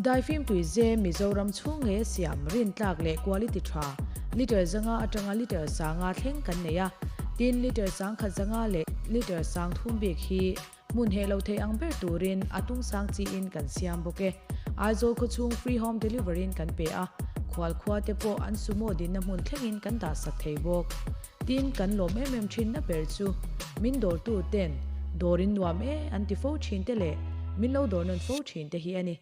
Daifim tuize Mizoram chhung nge siam rintlak leh quality tha litre 500 atanga litre 500 thleng kan nei a, tin litre 1500 leh litre 3000 bik hi hmun heh lo thei ang ber turin a tung sang chiin kan siam bawk e. Aizawl khawchhung free home delivery in kan pe a, khual khua te pawh an sumo dinna hmun thlengin kan dah sak thei bawk. Tin, kan lawm em em thinna ber chu min dawrtu ten dawr in nuam e an ti fo thin te leh min lo dawr nawn fo thin te hi a ni.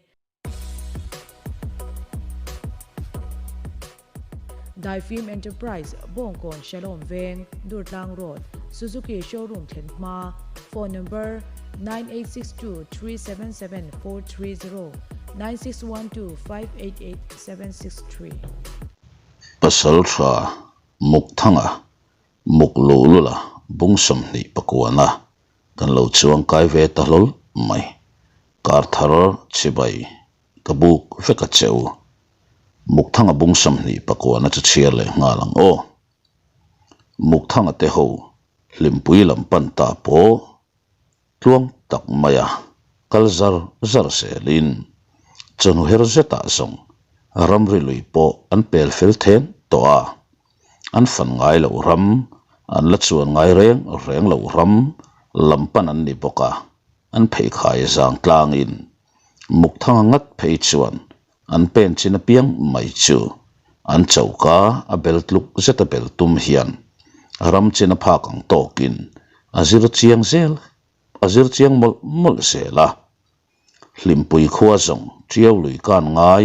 Daifim Enterprise, Bawngkawn Shalom Veng, Durtlang Road, Suzuki Showroom thlen hma, Phone number, 9862377430, 9612588763. Pasal tha Mukthanga, Muk luh lula bung 29 na kan lo chuang kai ve ta hlawl mai. Kar thar chibai ka buk vek a che u. Mukthanga bung 29 na chu chhiar leh nghal ang aw. Mukthanga te ho hlimpui lam pan ta pawh tluang tak maia kal zar zar zelin chawhnu her zetah zawng ramri lui pawh an pel fel then tawh a, an fan ngai loh ram, an la chuan ngai reng reng loh ram lam pan an ni bawk a, an pheikhai zang tlangin Mukthanga ngat phei chuan an pen chin apiang mai chu an choka a bel tluk zeta bel tum hian ram chin a phak ang tawkin a zir chiang zel a zir chiang mawlh mawlh zel a. Hlimpui khua zawng Tiau lui kan ngai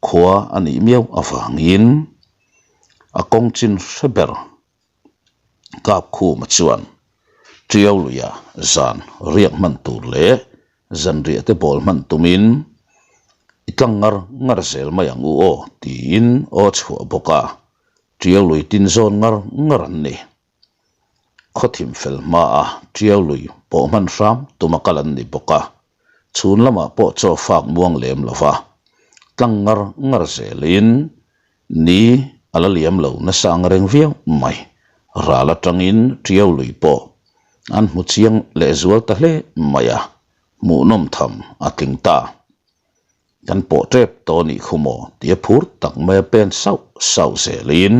khua a nih miau avangin a kawng chin hre ber Kapkhuma chuan Tiau luia zan riak hman tur leh zanriah te bawl hman tumin i tlang ngar ngar zel mai ang u aw tiin aw chhuah bawk a, Tiau lui tin zawn ngar ngar an ni. Khawthim fel hmaa Tiau lui pawh hman hram tuma kal an ni bawk a, chhun lamah pawh chaw fak muang lem lo va, tlang ngar ngar zelin Ni a la liam lo nasa ang reng viau mai. Ral atangin Tiau lui pawh an hmu chiang lehzual ta hle mai a, hmuhnawm tham a tling ta. Kan pawh tep tawh nih khu maw tia phur tak mai a pen sauh sauh zelin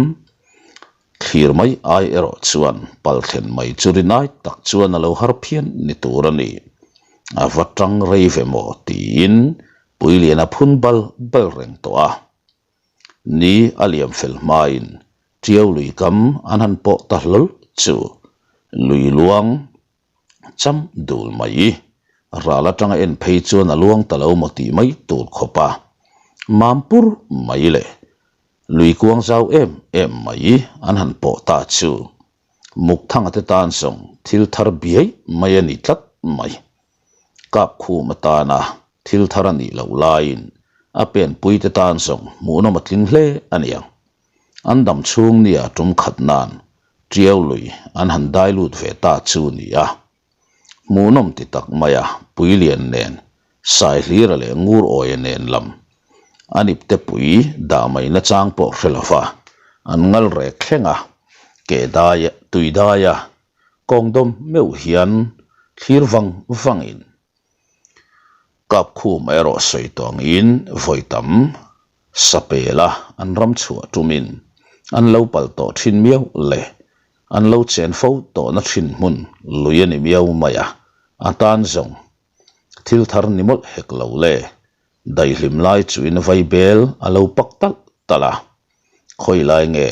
thlir mai ai erawh chuan pal thlen mai chu rinai tak chuan a lo har phian ni tur a ni. A va tang rei ve maw tiin Puiliana phun bal bal reng tawh a. Ni a liam fel hmain Tiau lui kam an han pawh ta hlawl chu lui luang cham dul mai. Ral atanga en phei chuan a luang ta lo maw tih mai tur khawp a mampur mai le. Lui kuang zau em em mai an han pawh ta chu Mukthanga te tan zawng thil thar biai mai a ni tlat mai. Kapkhum atana thil thar a nih loh laiin a penpui te tan zawng hmuhnawm a tling hle a niang. An dam chhung nia tum khat nan Tiau lui an han dai lut ve ta chu ni a. Hmuhnawm ti tak maia Puilian nen Saihlira leh Ngur Awia nen lam an ipte pui dah mai nachang pawh hre lova an ngal rek thleng a, ke dai tui daia kawng dawm meuh hian thlir vang vangin Kapkhum erawh sawi tawngin vawi tam sapela an ram chhuah tumin an lo pal tawh thin miau le an lo chen fo tawhna thin hmun lui a ni miau mai a, a tan zawng thil thar ni mawlh hek lo le daihlim lai chuin vaibel a lo pak talh talh a, khawi lai nge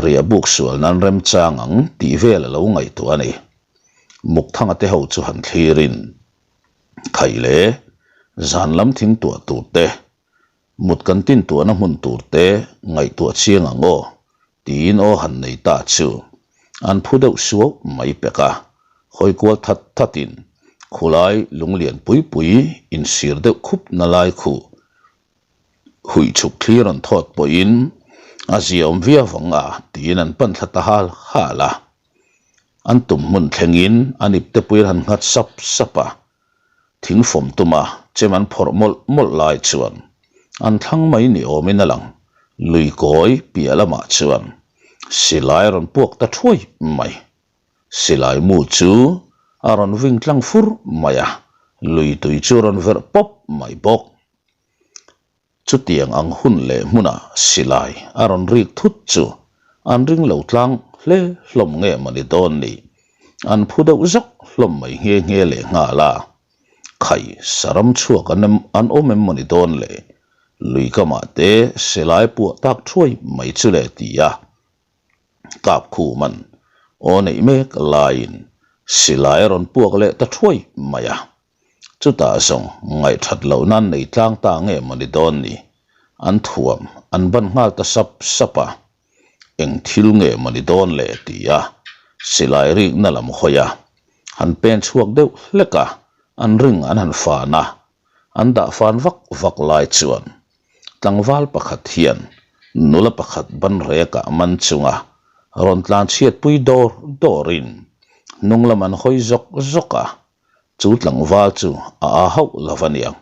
riah buk sual nan remchang ang tih vel a lo ngaihtuah a ni. Mukthanga te ho chu han thlirin khaih leh zan lam thing tuah tur te, mut kan tin tuahna hmun tur te ngaihtuah chiang ang aw tiin aw han nei ta chu an phu deuh suau mai pek a, hawi kual that thatin khulai lunglian pui pui insir deuh khup na lai khu huih chhuk thlir an thawt pawhin a ziaawm viau ang a tiin an pan thla ta hal hal a. An tum hmun thlengin an ipte pui an han nghat sap sap a, thing fawm tuma chem an phawrh mawlh mawlh lai chuan an thlang mai ni awmin a lang. Lui kawi piah lamah chuan silai a rawn puak ta thuai mai. Silai mu chu a rawn ving tlang fur mai a, lui tui chu a rawn verh pawp mai bawk. Chutiang ang hun leh hmuna silai a rawn rik thut chu an ring lo tlang hle hlawm nge mawni dawn ni? An phu deuh zak hlawm mai nghe nghe leh nghal a. Khai, saram chhuak an an awm em mawni dawn le? Lui kamah te silai puah tak thuai mai chu le ti a. Kap khuman aw neih mek laiin silai a rawn puak leh ta thuai mai a. Chutah zawng ngaihthat loh nan nei tlang ta nge mawni dawn ni? An thuam an ban nghal ta sap sap a. Eng thil nge mawni dawn le ti a silai rikna lam hawi a, han pen chhuak deuh hlek a, an ring an han fan a, an dah fan vak vak lai chuan tlangval pakhat hian nula pakhat ban rekah man chunga rawn tlan chhiatpui dawr dawrin hnung lam an hawi zawk zawk a, Chu tlangval chu a aa hauh lo va niang.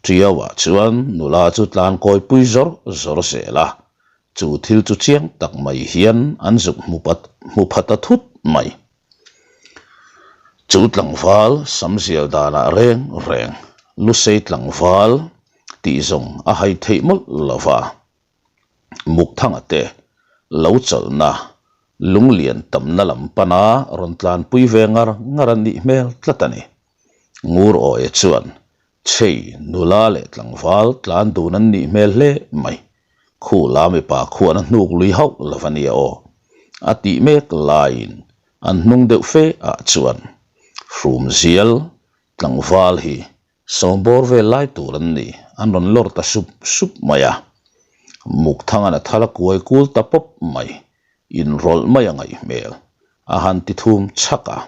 Ṭiauah chuan nula chu tlan kawipui zawr zawr zel a, chu thil chu chiang tak mai hian an zuk hmu hmu pha ta thut mai. Chu tlangval sam zial danah reng reng Lusei tlangval tih zawng a hai theih mawlh lo va. Mukthanga te lo chawlhna lunglian tamna lam pana rawn tlanpui ve ngar ngar a nih hmel tlat a ni. Ngur Awe chuan Chhei nula leh tlangval tlan dun an nih hmel hle mai. Khu la mipa khuan a hnuk lui hauh lo va nia aw. A tih mek laiin an hnung deuh fe ah chuan Hrumzial tlangval hi Sawmbawr vel lai tur an ni, an rawn lawr ta sup sup mai a. Mukthang-an a thal a kuai kul ta pawp mai, inrawlh mai a ngaih hmel, a han ti thum chhak a.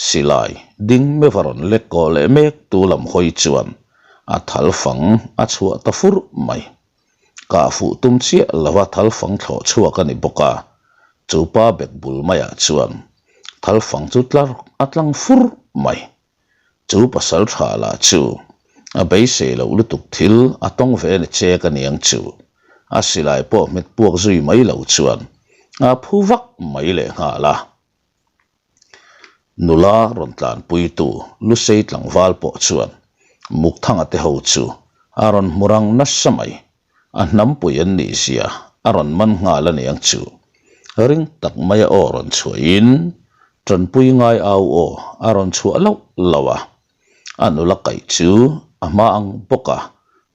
Silai ding meuh a rawn lek kawh leh mek tu lam hawi chuan a thal fang a chhuah ta fur mai. Kah fuh tum chiah lova thal fang thlawh chhuak a ni bawk a, chu pa bek bul maiah chuan thal fang chu tlar a tlang fur mai. Chu pasal tha lah chu a beisei loh lutuk thil a tawng ve ni che ka niang chu a silai pawh hmet puak zui mai lo chuan a phu vak mai leh nghal a. Nula rawn tlanpuitu Lusei tlangval pawh chuan Mukthanga te ho chu a rawn hmu rang nasa mai. A hnampui an nih zia a rawn man nghal a niang chu. Ring tak maia aw rawn chhuahin tanpui ngai au aw a rawn chhuah loh loh a. A nula kaih chu a hma ang bawk a,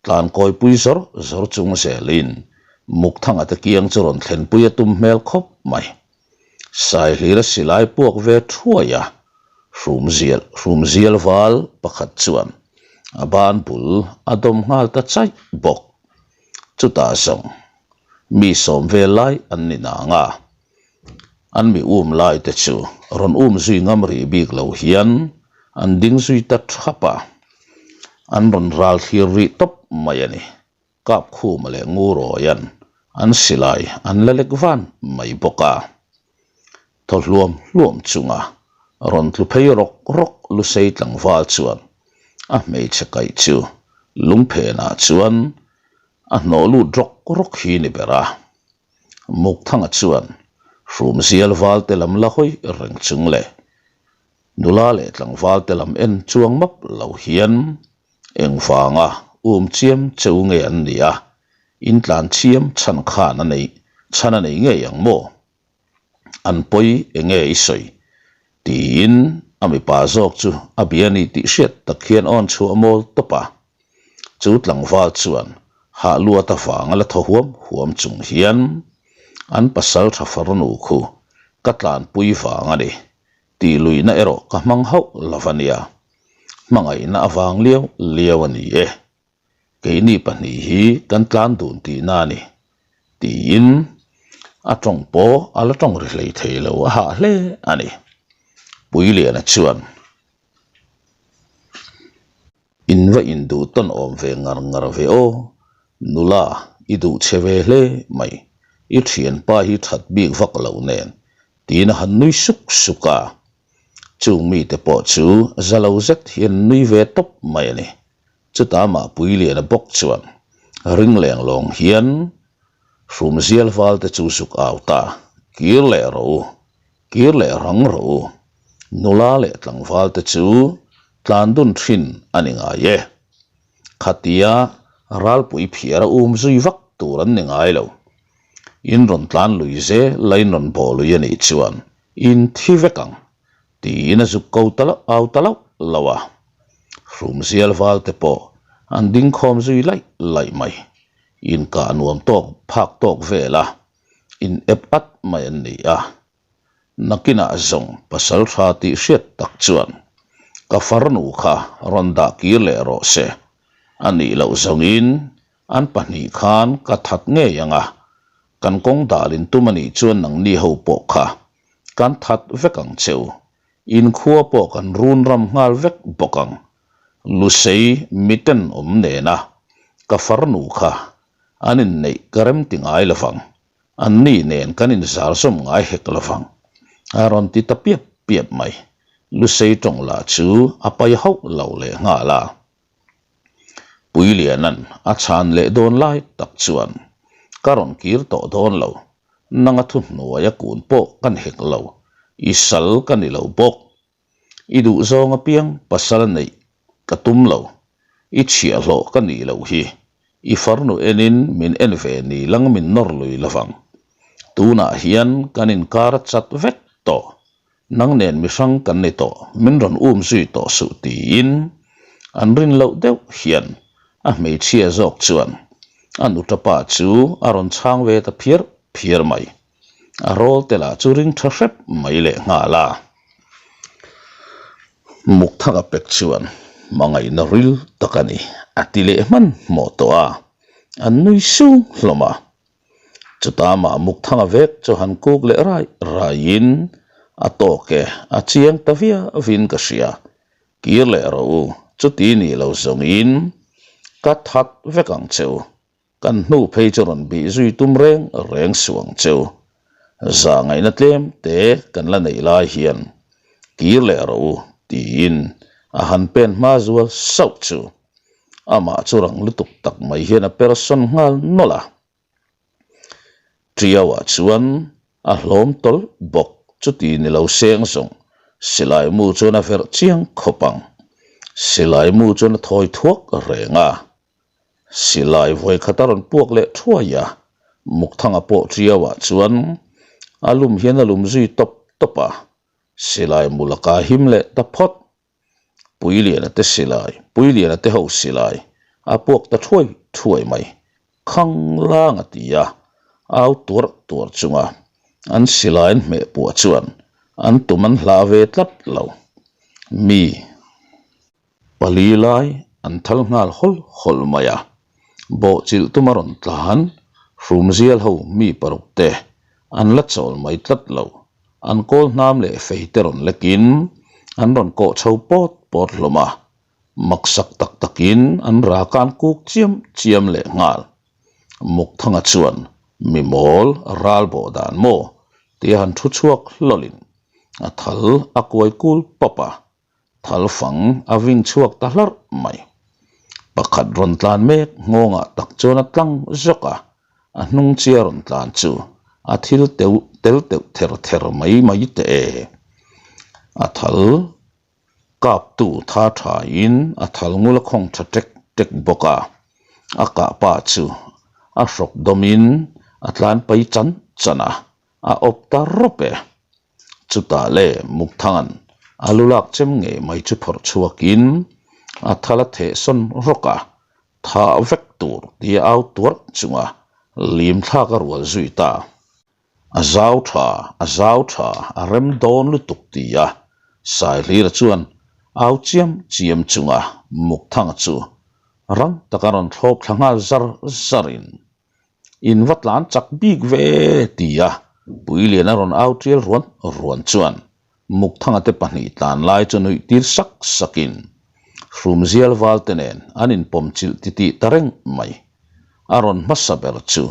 tlan kawipui zawr zawr chung zelin Mukthanga te kiang chu rawn thlenpui a tum hmel khawp mai. Saihlira silai puak ve thuai a, hrumzial hrumzial val pakhat chuan a ban bul a dawm nghal ta chaih bawk. Chutah zawng mi sawm vel lai an ni nang a, an mi um lai te chu rawn um zui ngam rih bik lo hian an ding zui ta thap a, an rawn ral thlir rih tawp mai a ni. Kapkhuma leh Ngurawian an silai an la lek van mai bawk a. Thaw hluam hluam chunga rawn tlu phei rawk rawk Lusei tlangval chuan a hmeichhe kaih chu lungphenah chuan a hnawh lut rawk rawk hi ni ber a. Mukthanga chuan hrumzial valte lam la hawi reng chung leh nula leh tlangvalte lam en chuang map lo hian Engvanga um chiam cheu nge an nih a, in tlan chiam chhan khan a nei chhan a nei ngei ang maw? An pawi enge i sawi? tiin a mipa zawk chu a bia ni tih hriat tak hian awn chhuah mawl tawp a. Chu tlangval chuan hah luat avanga la thaw huam huam chung hian an pasal tha farnu khu ka tlanpui vang a ni tih luihna erawh ka hmang hauh lo a nia. Hmangaihna avang liau liau a ni e. Keini pahnih hi kan tlan dun tihna a ni, tiin a tawng pawh a la tawng ri hlei thei lo a hah hle a ni. Puiliana chuan. In va induh tawn awm ve ngar ngar ve aw, nula i duh che ve hle mai, i thianpa hi that bik vak loh nen, tiin a han nui suk suk a. Chung mite pawh chu za lo zet hian nui ve tawp mai a ni. Chutah amah Puiliana bawk chuan ring leng lawng hian hrumzial valte chu zuk au ta, Kir leh rawh u, kir leh rang rawh u, nula leh tlangvalte chu tlan dun thin a ni ngai e. Khatia Ralpui phiar a um zui vak tur an ni ngai lo. In rawn tlan lui zel a in rawn bawh lui a nih chuan in thi vek ang tiin a zuk ko ta loh au ta loh loh a. Hrumzial val te pawh an ding khawm zui laih laih mai. Inkah nuam tawk phak tawk vel a in ep at mai an ni a. Nakinah zawng pasal tha tih hriat tak chuan ka farnu kha rawn dah kir leh rawh se. A nih loh zawngin an pahnih khan ka that ngei ang a, kan kawng dalin tum a nih chuan nangni ho pawh kha kan that vek ang cheu. Inkhua pawh kan run ram nghal vek bawk ang. Lusei miten awm nena ka farnu kha an inneih ka rem ti ngai lovang. Anni nen kan inzar zawm ngai hek lovang. A rawn ti ta piap piap mai. Lusei tawng lah chu a pai hauh lo leh nghal a. Puilianan a chhan leh dawn lai tak chuan ka rawn kir tawh dawn lo. Nanga thuhnuai a kun pawh ka ni hek lo. I sal ka ni lo bawk. I duhzawng apiang pasal neih ka tum lo, i chhiahhlawh ka nih loh hi, i farnu enin min en ve ni lang min nawr lui lovang. Tunah hian kan inkar a chat vek tawh, nang nen mihrang kan ni tawh, min rawn um zui tawh suh tiin an rin loh deuh hian a hmeichhia zawk chuan a nutapa chu a rawn chhang ve ta phiar phiar mai. A rawl te lah chu ring tha hrep mai leh nghal a. Muk thak a pek chuan hmangaihna ril tak a ni a ti leh hman hmawh tawh a, an nui sung hlawm a. Chuta mah muk thanga vek chu han kuk leh rai raiin a tawk e, a chiang ta viauin ka hria. Kir leh rawh u, chuti nih lo zawngin ka that vek ang che u. Kan hnu phei chu rawn bih zui tum reng reng suh ang cheu. Zah ngaihna tlem te kan la neih lai hian kir leh rawh u tiin a han pen hma zual sauh chu amah chu rang lutuk tak mai hian a per sawn nghal nawlh a. Tiauah chuan a hlawm tawlh bawk chuti ni lo seng zawng silai mu chuan a verh chiang khawp ang. Silai mu chuan a thawi thuak reng a. Silai vawi khat a rawn puak leh thuai a, Mukthanga pawh Tiauah chuan a lum hian a lum zui tawp tawp a, silai mu laka him leh ta phawt. Puiliana te silai, Puiliana te ho silai a puak ta thuai thuai mai, khang lang a ti a, au tuar tuar chunga an silai an hmeh puah chuan an tum an hlah ve tlat lo. Mi. Pali lai an thal nghal hawl hawl mai a, bawhchilh tum a rawn tlan, hrumzial ho mi paruk te an la chawl mai tlat lo, an kawl hnam leh fei te rawn lekin an rawn kawh chho pawt pawt hlawm a, maksak tak takin an rakan kuk chiam chiam leh nghal. Mukthanga chuan mi mawl ral bawh dan maw tia han thu chhuak hlawlin a thal a kuai kul pawp a, Thal fang a ving chhuak ta hlarh mai. Pakhat rawn tlan mek nghawngah tak chuan a tlang zawk a, a hnung chia rawn tlan chu a thil teuh tel teuh ther ther mai mai teh e. A thal kaptu tha thain a thal ngul a khawng tha tek tek bawk a, a kah pa chu a hrawk dawmin a tlan pai chan chan a, a awp ta rawp e. Chutah le Mukthanga'n a lu lak chem ngei mai chu phawrh chhuakin a thal a theh sawn rawk a, thah vek tur tia au tuarh chunga lim thlak a rual zui ta. A zau tha, a zau tha, a rem dawn lutuk tia Saihlira chuan au chiam chiam chunga Mukthanga chu rang taka rawn thlawp thla nghal zar zarin In va tlan chak bik ve tia Puilian a rawn au tial ruan ruan chuan Mukthanga te pahnih tlan lai chu nuih tir sak sakin Hrumzial val te nen an inpawm chilh titih ta reng mai. A rawn hmasa ber chu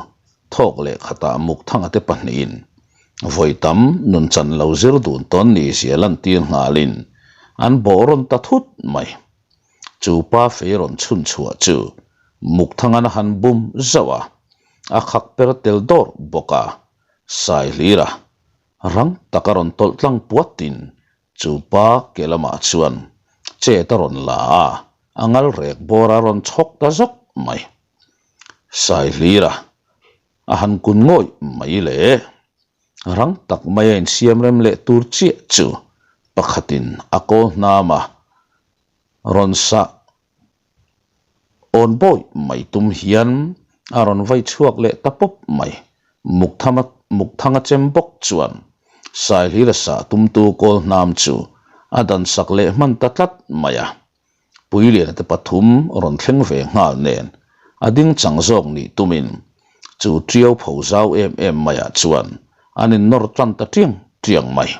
thawk leh khatah Mukthanga te pahnihin vawi tam nun chan lo zir dun tawn ni zia lantir nghalin an bawh rawn ta thut mai. Chu pa fei rawn chhun chhuah chu Mukthangan a han bum zauh a, a khak per tel dawr bawk a, Saihlira rang tak a rawn tawlh tlang puatin chu pa ke lamah chuan chet a rawn la a, a ngal rek bawr a rawn chhawk ta zawk mai. Saihlira a han kun ngawih mai le. Rang tak maia insiam rem leh tur chiah chu pakhatin a kawl hnam a rawn sah awn bawi mai tum hian a rawn vai chhuak leh ta pawp mai. Mukthama Mukthanga chem bawk chuan Saihlira sah tumtu kawl hnam chu a dan sak leh hman ta tlat mai a. Puiliana te pathum rawn thleng ve nghal nen a ding chang zawk nih tumin chu tiau pho zau em em maiah chuan an innawr tan ta tiang tiang mai.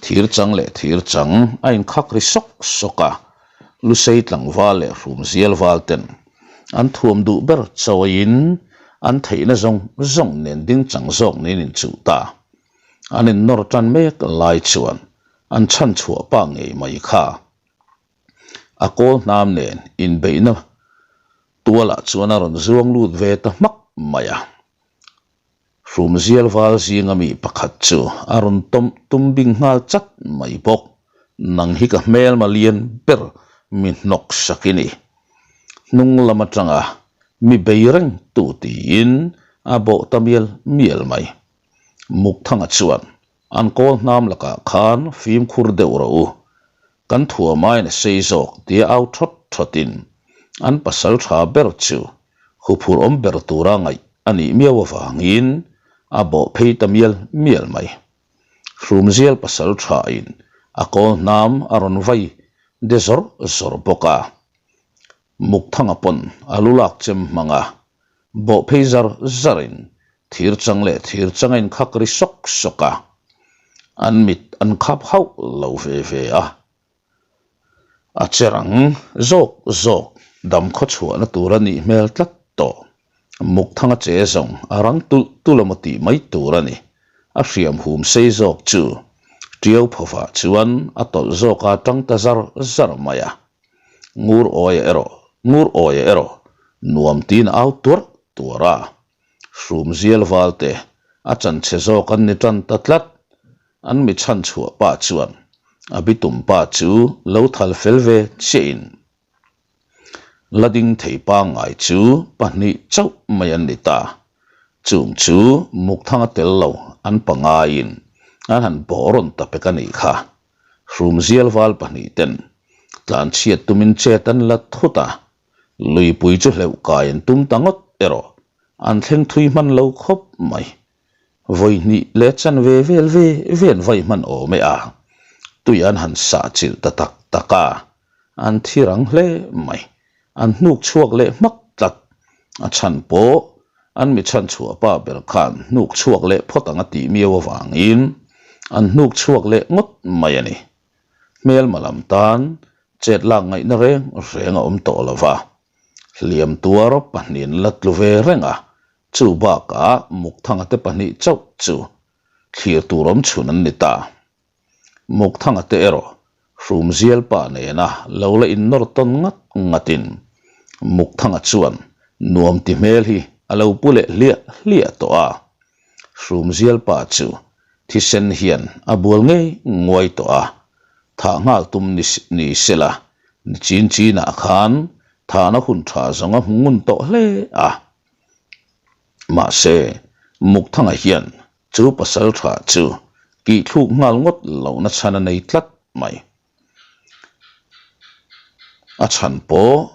Thir chang leh thir chang a inkhak ri sawk sawk a, Lusei tlangval leh hrumzial val ten an thuam duh ber chawiin an theihna zawng zawng nen ding chang zawk niin inchuh ta. An innawr tan mek lai chuan an chhanchhuah pa ngei mai kha. A kawl hnam nen inbeihna tualah chuan a rawn zuang lut ve ta hmak mai a. Hrumzial val zinga mi pakhat chu a rawn tawm tum bing nghal chat mai bawk. Nang hi ka hmelma lian ber mi hnawk sak i ni. Hnung lam atanga mi bei reng tu tiin a bawh ta mial mial mai. Mukthanga chuan An kawl hnam lakah khan fimkhur deuh rawh u, kan thuamaiin a sei zawk tia au thawt thawtin an pasal tha ber chu huphurh awm ber tura ngaih a nih miau avangin a bawh phei ta mial mial mai. Hrumzial pasal thain a kawl hnam a rawn vai de zawr zawr bawk a, Mukthanga pawn a lu lak chem hmang a, Bawh phei zar zarin thir chang leh thir chang a inkhak ri sawk sawk a, an mit an khap hauh lo ve ve a. A che rang zawk zawk dam khaw chhuahna tur a nih hmel tlat tawh. Mukthanga che zawng a rang tulh tulh emaw tih mai tur a ni. A hriam hum sei zawk chu Tiau phawvah chuan a tawlh zawk a tang ta zar zar mai a. Ngur awia erawh, ngur awia erawh nuam tiin a au tuarh tuarh a. Hrum zial val te a chan chhe zawk an ni tan ta tlat. An mi chhan chhuah pa chuan a bitum pa chu lo thal fel ve chiah in la ding thei pangngai chu pahnih chauh mai an ni ta. Chung chu Mukthanga tel lo an pangaiin an han bawh rawn ta pek a nih kha. Hrumzial val pahnih ten tlanchhiat tumin chet an la thut a, luipui chu hleuh kai an tum ta ngawt erawh an thleng thui hman lo khawp mai. Vawi hnih leh chan ve vel ve ve an vai hman awm e a, tui an han sah chilh ta tak tak a, an thi rang hle mai. An hnuk chhuak leh hmak tlat. A chhan pawh an mi chhan chhuah pa ber khan hnuk chhuak leh phawt ang a tih miau avangin an hnuk chhuak leh ngawt mai a ni. Hmelma lam tan chet lak ngaihna reng reng a awm tawh lo va. Hliam tuar pahnihin la tlu ve reng a, chu bakah Mukthanga te pahnih chauh chu thlir tur awm chhun an ni ta. Mukthanga te erawh Hrumzial pa nena lo la innawr tawn ngat ngatin Mukthanga chuan nuam ti hmel hi a lo pu leh hliah hliah tawh a. Hrumzial pa chu thisen hian a bual ngei nguai tawh a, thah nghal tum ni sela ni chin chinah khan thahna hun tha zawng a hmu ngun tawh hle a. Mahse, Mukthanga hian Chu pasal tha chu kih thluk nghal ngawt lohna chhan a nei tlat mai. A chhan pawh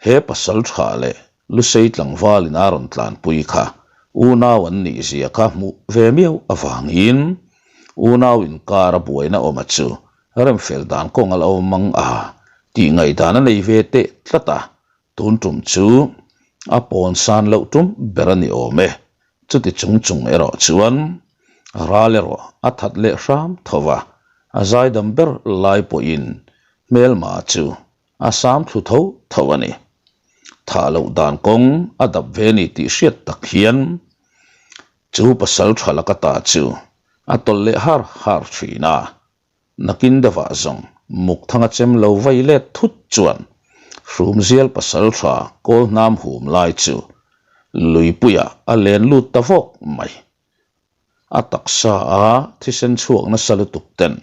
he pasal tha leh Lusei tlangvalin a rawn tlanpui kha unau an nih zia kha hmuh ve miau avangin unau inkar a buaina awma chu remfel dan kawng a lo awm ang a tih ngaihdan a nei ve teh tlat a. Tun tum chu a pawn san loh tum ber a ni awm e. Chuti chung chung erawh chuan ral erawh a that leh hram tho va, a zaidam ber lai pawhin hmelma chu a sam thlu tho tho a ni. Thah loh dan kawng a dap ve ni tih hriat tak hian chu pasal tha laka ta chu a tawlh leh har har thin a. Nakin deuhah zawng Mukthanga chem lo vai let thut chuan Hrumzial pasaltha kawl hnam hum lai chu luipuiah a len lut ta vawk mai. A taksa a thisen chhuak nasa lutuk ten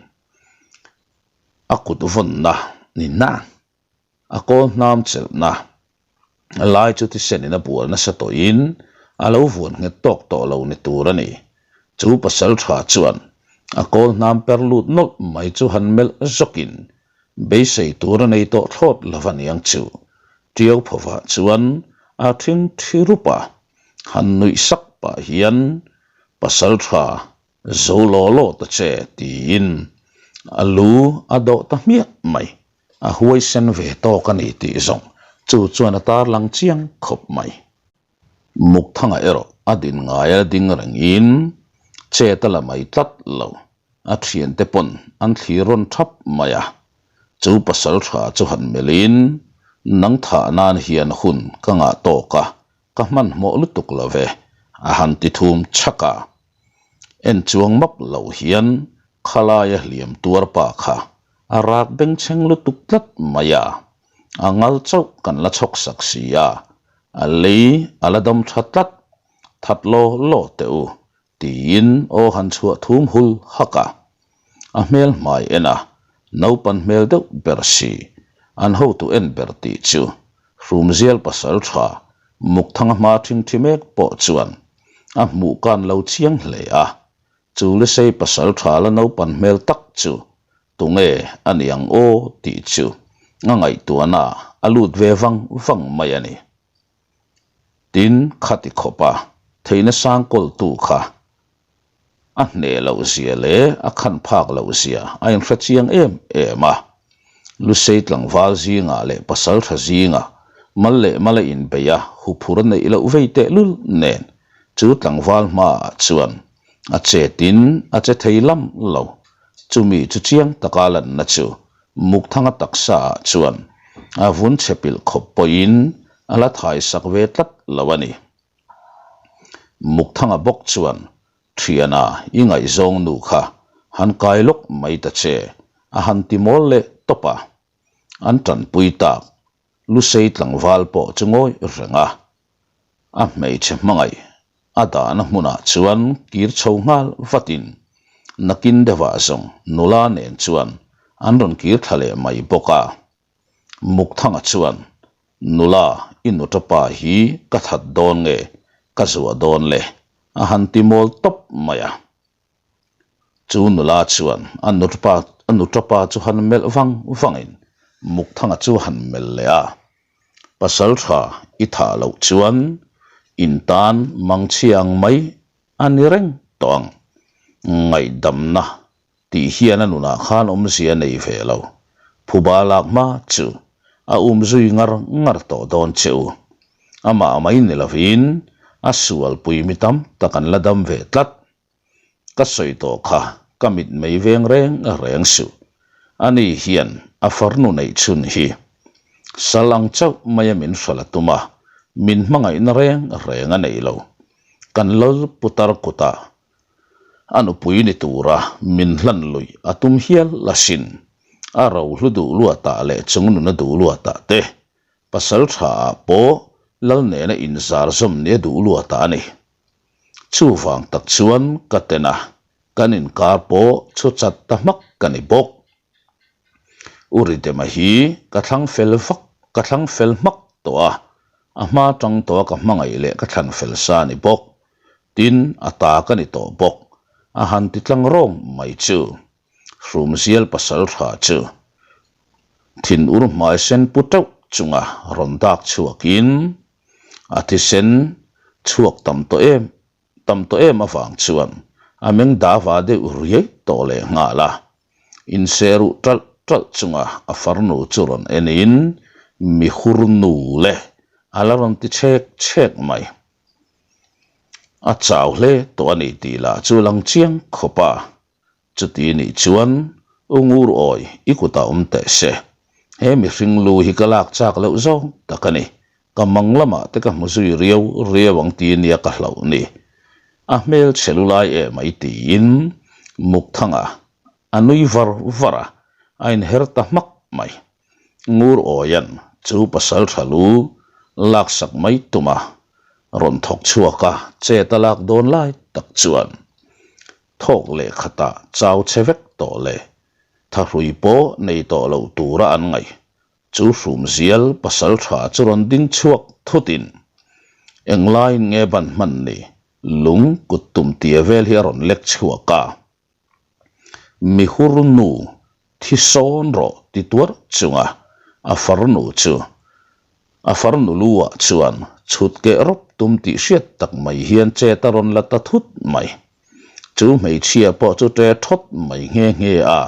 a kut vawnna ni na a kawl hnam chelhna. Lai chu thisen in a bual nasa tawhin a lo vuan nghet tawk tawh lo ni tur a ni. Chu pasal tha chuan a kawl hnam per lut nawlh mai chu han melh zawkin beisei tur a nei tawh thlawt lo a niang chu. Tiau phovah chuan a thing thi rup a, han nuih sak pah hian pasal tha Zo law law ta che tiin a lu a dawh ta hmiah mai. A huaisen ve tawk a ni tih zawng chu chuan a tarlang chiang khawp mai. Mukthanga erawh a din ngaia ding rengin chet a la mai tlat lo. A thiante pawn an thlir rawn thap mai a. Chu pasal tha chu han melhin nang thah nan hian hun ka ngah tawk a, Ka hmanhmawh lutuk lo ve, a han ti thum chhak a. En chuang map lo hian khalaia hliam tuar pa kha a rak bengchheng lutuk tlat mai a, a ngal chauh kan la chhawk sak si a, a lei a la dam tha tlat, that law law teh u, tiin aw han chhuah thum hul hak a. A hmel hmai en a, naupan hmel deuh ber si, an hotu en ber tih chu Hrumzial pasal tha Mukthanga hma thingthi mek pawh chuan a hmuh kan lo chiang hle a. Chu Lusei pasal tha la naupan hmel tak chu tunge a ni ang aw tih chu a ngaihtuahna a lut ve vang vang mai a ni. Tin, khati khawpa theihna sang kawltu kha a hneh loh zia leh a khan phak loh zia a inhre chiang em em a. Lusei tlangval zingah leh pasaltha zingah mal leh mal a inbeih a, huphur a neih loh vei tehlul nen chu tlangval hmaah chuan a chetin a che thei lam lo. Chumi chu chiang taka lanna chu Mukthanga taksa ah chuan a vun chhe pilh khawp pawhin a la thai sak ve tlat lo a ni. Mukthanga bawk chuan Thiana i ngaihzawng nu kha han kai lawk mai ta che a han ti mawl leh tawp a. An tanpui tak Lusei tlangval pawh chu ngawi reng a. A hmeichhe hmangaih a dahna hmunah chuan kir chho nghal vatin nakin deuhah zawng nula nen chuan an rawn kir thla leh mai bawk a. Mukthanga chuan, Nula, i nutapa hi ka that dawn nge ka zuah dawn le? a han ti mawl tawp mai a. Chu nula chuan a nutapa a nutapa chu han melh vang vangin Mukthanga chu han melh leh a. Pasal tha i thah loh chuan in tan mangchhia ang mai a ni reng tawh ang. Ngaihdamna tih hian a nunah khan awmzia a nei ve lo. Phuba lak hma chu a um zui ngar ngar tawh dawn che u. Amah mai ni lovin a sualpui mi tam tak an la dam ve tlat. Ka sawi tawh kha ka mit mei veng reng reng suh. Ani hian a farnu neih chhun hi sal ang chauh maia min hralh a tum a, min hmangaihna reng reng a nei lo. Kan lal putar kutah a nupui ni tura min hlan luih a tum hial asin. A rohlu duh luatah leh chungnuna duh luatah te pasal thaah pawh lal nena inzar zawm nia duh luatah a ni. Chuvang tak chuan ka ten a, kan inkar pawh chhu chat ta hmak ka ni bawk. U Ridema hi ka thlang fel vak, ka thlang fel hmak tawh a, a hma tang tawh a ka hmangaih leh ka thlan fel sa a ni bawk. Tin, a ta ka ni tawh bawk. A han ti tlang rawng mai chu. Hrumzial pasal tha chu thinur hmai sen pu teuh chunga rawn dak chhuakin A thisen chhuak tam tawh em tam tawh em avang chuan a meng dava deuh riai tawh leh nghal a. Inseruh ṭalh ṭalh chunga a farnu chu rawn enin mi hur nu le a la rawn ti chhek chhek mai. A chau hle tawh a ni tih lah chu lang chiang khawp a. Chuti nih chuan U Ngur awi i kutah awm teh se. He mihring lu hi ka lak chak loh zawng tak a ni. Ka mang lamah te ka hmu zui riau riau ang ti nia ka hlauh ni. A hmel chhe lu lai em ai tiin Mukthanga a nui var var a, a inher ta hmak mai. Ngur awian chu pasal tha lu laksak mai tum a rawn thawk chhuak a, chet a lak dawn lai tak chuan Thawk leh khatah chau che vek tawh le, thahrui pawh nei tawh lo tura an ngaih. Chu hrumzial pasaltha chu rawn ding chhuak thutin englaiin nge ban hman ni lung kut tum tia vel hi a rawn lek chhuak a. Mihur nu thi sawn rawh ti tuar chunga a farnu chu a farnu lu ah chuan chhut keh rawp tum tih hriat tak mai hian chet a rawn la ta thut mai. Chu hmeichhia pawh chu ṭe thawt mai nghe nghe a.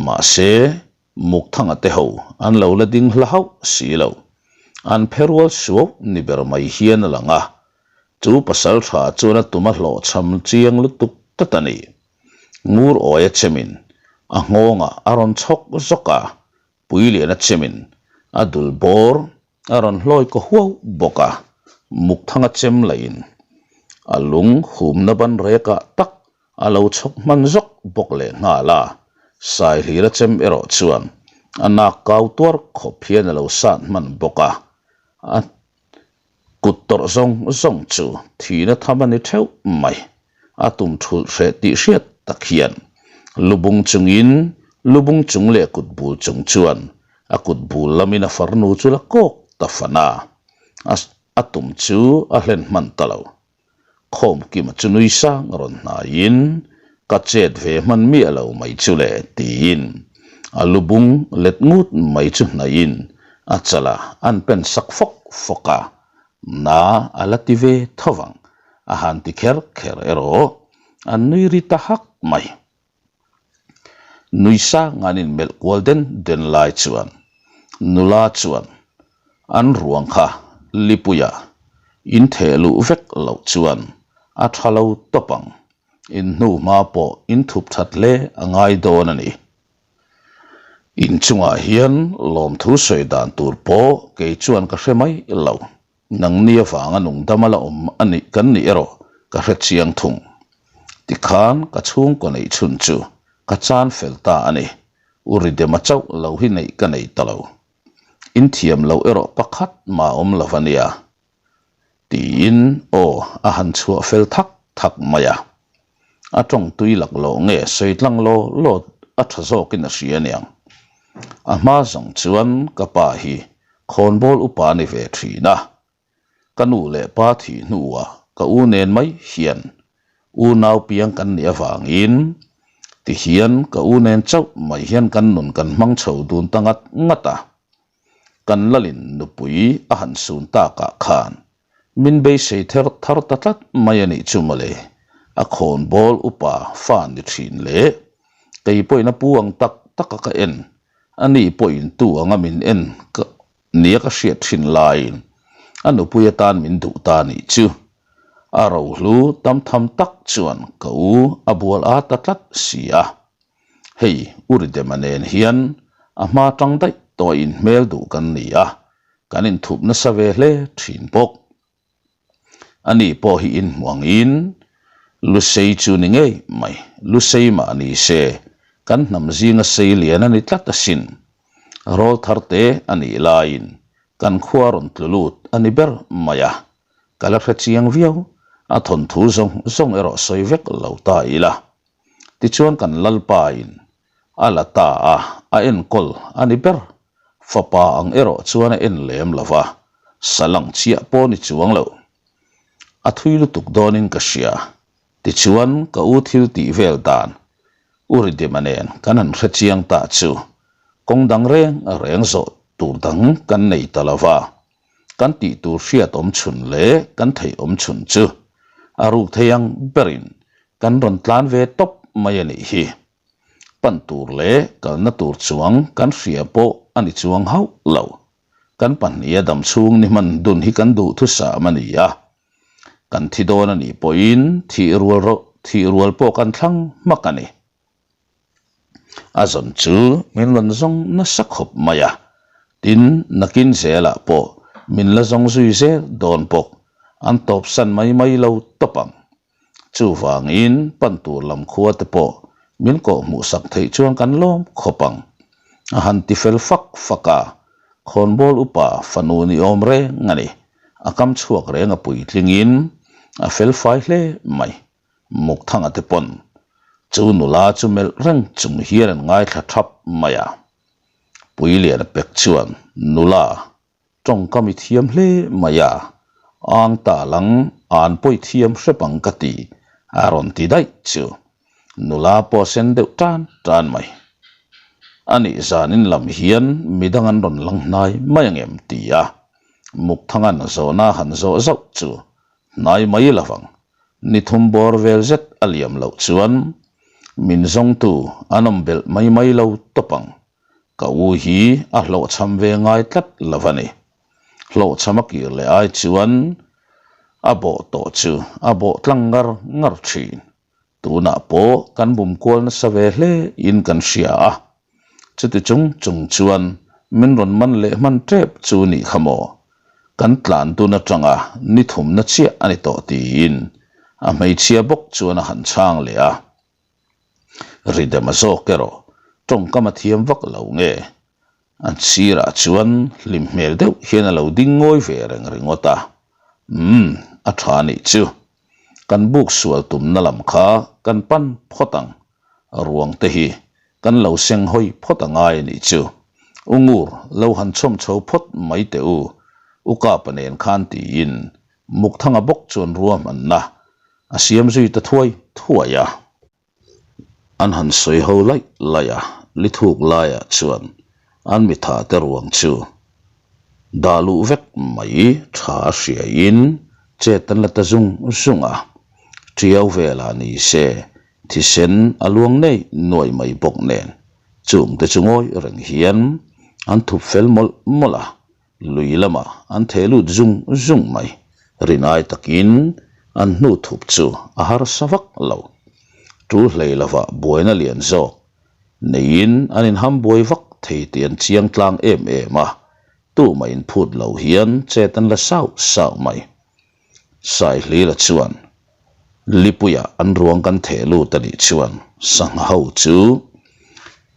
Mahse, Mukthanga te ho an lo la ding hla hauh si lo. An phe rual suau ni ber mai hian a lang a. Chu pasal tha chuan a tum a hlawhchham chiang lutuk tlat a ni. Ngur awia chemin a nghawngah a rawn chhawk zawk a, Puiliana chemin a dul bawr a rawn hlawi kaw huau bawk a. Mukthanga chem lahin a lung humna ban rekah tak A lo chhawk hman zawk bawk leh nghal a, Saihlira chem erawh chuan a nak kau tuar khawp hian a lo sat hman bawk a, a kut tawrh zawng zawng chu thihna tham a ni theuh mai. A tum thulh hreh tih hriat tak hian lubung chungin lubung chung leh kut bul chung chuan a kut bul lamin a farnu chu la kawk ta fan a, a tum chu a hlen hman ta lo. Khawmkima chu nui sang a rawn hnaiin, Ka chet ve hman miah lo mai chu le, tiin a lu bung let ngut mai chu hnaihin a chala an pen sak fawk fawk a, Na a la ti ve tho vang, a han ti kher kher erawh an nui ri ta hak mai. Nui sang an inmelh kual den den lai chuan nula chuan an ruang kha lipuia in theh luh vek loh chuan a tha lo tawp ang, in hnu hma pawh in thup that hle a ngai dawn a ni. In chungah hian lawmthu sawi dan tur pawh kei chuan ka hre mai lo. Nangni avanga nungdam a la awm a nih kan nih erawh ka hre chiang thung. Tikhan ka chhungkaw neih chhun chu ka chan fel ta a ni. U Ridema chauh lo hi neih ka nei ta lo. In thiam loh erawh pakhat mah awm lo a nia. Tiin aw a han chhuah fel thak thak mai a. A tawng tui lak loh nge sawi tlang law law a tha zawkin a hria aniang. A hma zawng chuan ka pa hi khawnbawl upa a ni ve thin a, ka nu leh pa thih hnuah ka u nen mai hian unau piang kan nih avangin tihian ka u nen chauh mai hian kan nun kan hmang chho dun ta ngat ngat a. Kan lalin nupui a han sun takah khan Min beisei ther thar ta tlat mai a nih chu mawle, a khawnbawl upa fa ni thin leh kei pawhin a pu ang tak taka ka en, a ni pawhin tu anga min en ka nia ka hriat thin laiin a nupui atan min duh ta nih chu. A rohlu tam tham tak chuan ka u a bual a ta tlat si a. Hei Uridema nen hian a hma tang daih tawh a inhmel duh kan ni a, kan inthup nasa ve hle thin bawk. Ani pawh hi inhmuangin Lusei chu ni ngei mai, Lusei mah ni se kan hnam zinga sei lian a ni tlat asin. Rawl thar te a nih laiin kan khua rawn tlu lut a ni ber mai a, ka la hre chiang viau, a thawnthu zawng zawng erawh sawi vek lo ta ila. Tichuan kan Lalpain a la ta a, a enkawl a ni ber. Fapa ang erawh chuan a en lem lo va, salang chiah pawh ni chuang lo. A thui lutuk dawnin ka hria. Tichuan ka u thil tih vel dan U Ridima nen kan han hre chiang ta chu kawng dang reng reng zawh tur dang kan nei ta lo va. Kan tih tur hriat awm chhun leh kan theih awm chhun chu a ruk thei ang berin kan rawn tlan ve tawp mai a nih hi. Pan tur leh kalna tur chuang kan hria pawh a ni chuang hauh lo. Kan pahniha dam chhung ni hman dun hi kan duh thusam a ni a. Kan thi dawn a nih pawhin thih rual thih rual pawh kan thlang hmak a ni. A zawn chu min rawn zawng nasa khawp mai a, tin nakin zelah pawh min la zawng zui zel dawn bawk, an tawpsan mai mai lo tawp ang. Chuvangin pan tur lam khua te pawh min kawh hmuh sak theih chuan kan lawm khawp ang. A han ti fel fak fak a, khawnbawl upa fanu ni awm reng a ni. A kam chhuak reng a puitlingin a fel fai hle mai. Mukthanga te pawn chu nula chu melh reng chung hian an ngaithla thap mai a. Puiliana pek chuan nula tawngkam i thiam hle mai a, ang ta lang an pawi thiam hrep ang ka ti a rawn ti daih chu. Nula pawh a sen deuh tan tan mai. Anih zanin lam hian midang an rawn lang hnai mai ang em ti a, Mukthanga'n zawhna han zawh zauh chu hnai mai lovang. Ni thum bawr vel zet a liam loh chuan min zawngtu an awm belh mai mai lo tawp ang. Ka u hi a hlawhchham ve ngai tlat lo a ni. Hlawhchham a kir leh ai chuan a bawh tawh chu a bawh tlang ngar ngar thin. Tunah pawh kan bum kual nasa ve hle in kan hria a. Chuti chung chung chuan min rawn man leh hman tep chu nih kha maw? Kan tlan dun atanga ni thumna chiah a ni tawh tiin a hmeichhia bawk chuan a han chhang leh a. Ridema zawk erawh tawngkam a thiam vak lo nge? An sirah chuan hlim hmel deuh hian a lo ding ngawi ve reng ringawt a. Umm, a tha nih chu. Kan buk sual tumna lam kha kan pan phawt ang. Ruang te hi kan lo seng hawi phawt a ngai a nih chu. U Ngur, lo han chhawm chho phawt mai teh u, U Kapa nen khan tiin Mukthanga bawk chuan ruahmanna a siam zui ta thuai thuai a. An han sawi ho laih laih a, lithuk laiah chuan an mitha te ruang chu dah luh vek mai tha a hriain chet an la ta zung zung a. Tiau velah ni se thisen a luang nei nuai mai bawk nen chungte chu ngawi reng hian an thup fel mawlh mawlh a. Lui lamah an theh lut zung zung mai. Rinai takin an hnu thup chu a harsa vak lo. Tul hlei lovah buaina lian zawk neiin an inham buai vak thei tih an chiang tlang em em a, tumah inphut lo hian chet an la sauh sauh mai. Saihlila chuan Lipuia an ruang kan theh lut a nih chuan sangha ho chu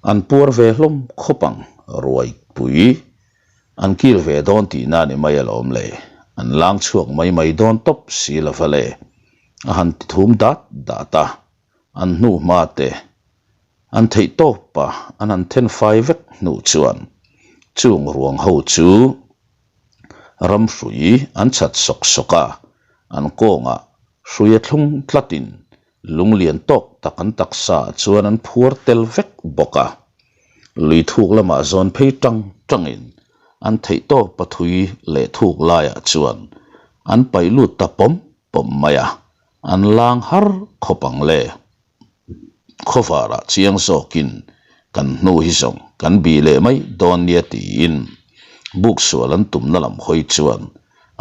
an puar ve hlawm khawp ang ruaipui An kil ve dawn tihna a ni mai alawm le, an lang chhuak mai mai dawn tawp si lo va le, a han ti thum dat dat a, an hnu hma te an theih tawp a, an han then fai vek hnu chuan chung ruang ho chu ram hrui an chhat sawk sawk a, an kawngah hrui a thlung tlatin Lunglian tawk tak an taksa ah chuan an phuar tel vek bawk a. Lui thuk lamah zawn phei tang tangin an theih tawp a thui leh thuk laiah chuan an paih lut ta pawm pawm mai a, an lang har khawp ang le. Khawvarah chiang zawkin kan hnu hi zawng kan bih leh mai dawn nia tiin buk sual an tumna lam hawi chuan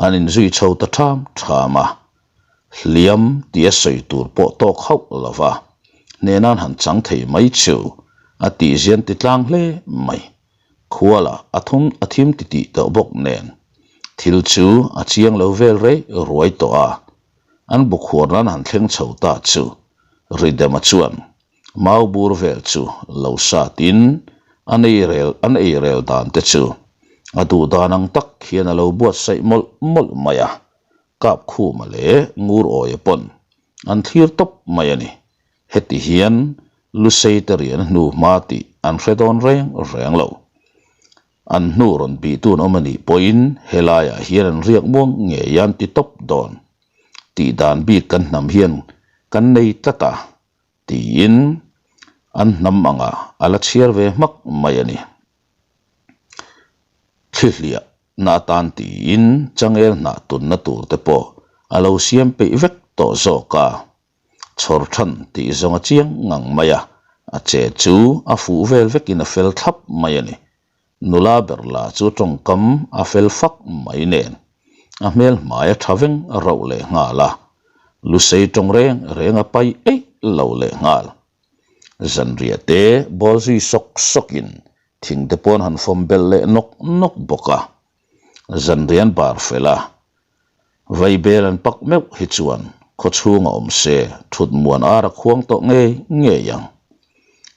an inzui chho ta ṭham ṭham a. Hliam tih a sawi tur pawh tawk hauh lo va, hnena'n han chang thei mai chu a tihzian ti tlang hle mai. Khuala a thum a thim ti tih tawh bawk nen thil chu a chiang lo vel rei ruai tawh a, an bu khuar nan han thleng chho ta chu Ridema chuan mau bur vel chu lo satin an ei rel an ei rel dan te chu a duh dan ang tak hian a lo buatsaih mawlh mawlh mai a. Kap Khuma leh Ngur Awia pawn an thlir tawp mai a ni. Heti hian Lusei te rian hnu hma tih an hre dawn reng reng lo. An hnu rawn bih tun awm a nih pawhin helaiah hian an riak muang ngei an ti tawp dawn. Tih dan bik kan hnam hian kan nei tlat a, tiin an hnam angah a la chhiar ve hmak mai a ni. Thlihliah na atan tiin changel hnah tunna tur te pawh a lo siam peih vek tawh zawk a, chhawr than tih zawng a chiang ngang mai a, a che chu a fuh vel vekin a fel thlap mai a ni. Nula ber lah chu tawngkam a fel fak mai nen a hmel hmai a tha veng rauh leh nghal a, lusei tawng reng reng a pai eih lo leh nghal. Zanriah te bawl zui sawk sawkin thing te pawn han fawm belh leh nawk nawk bawk a. Zanriah an bar fel a, vaibel an pak meuh hi chuan khawchhung a awm se thut muan ar a khuang tawh ngei ngei ang.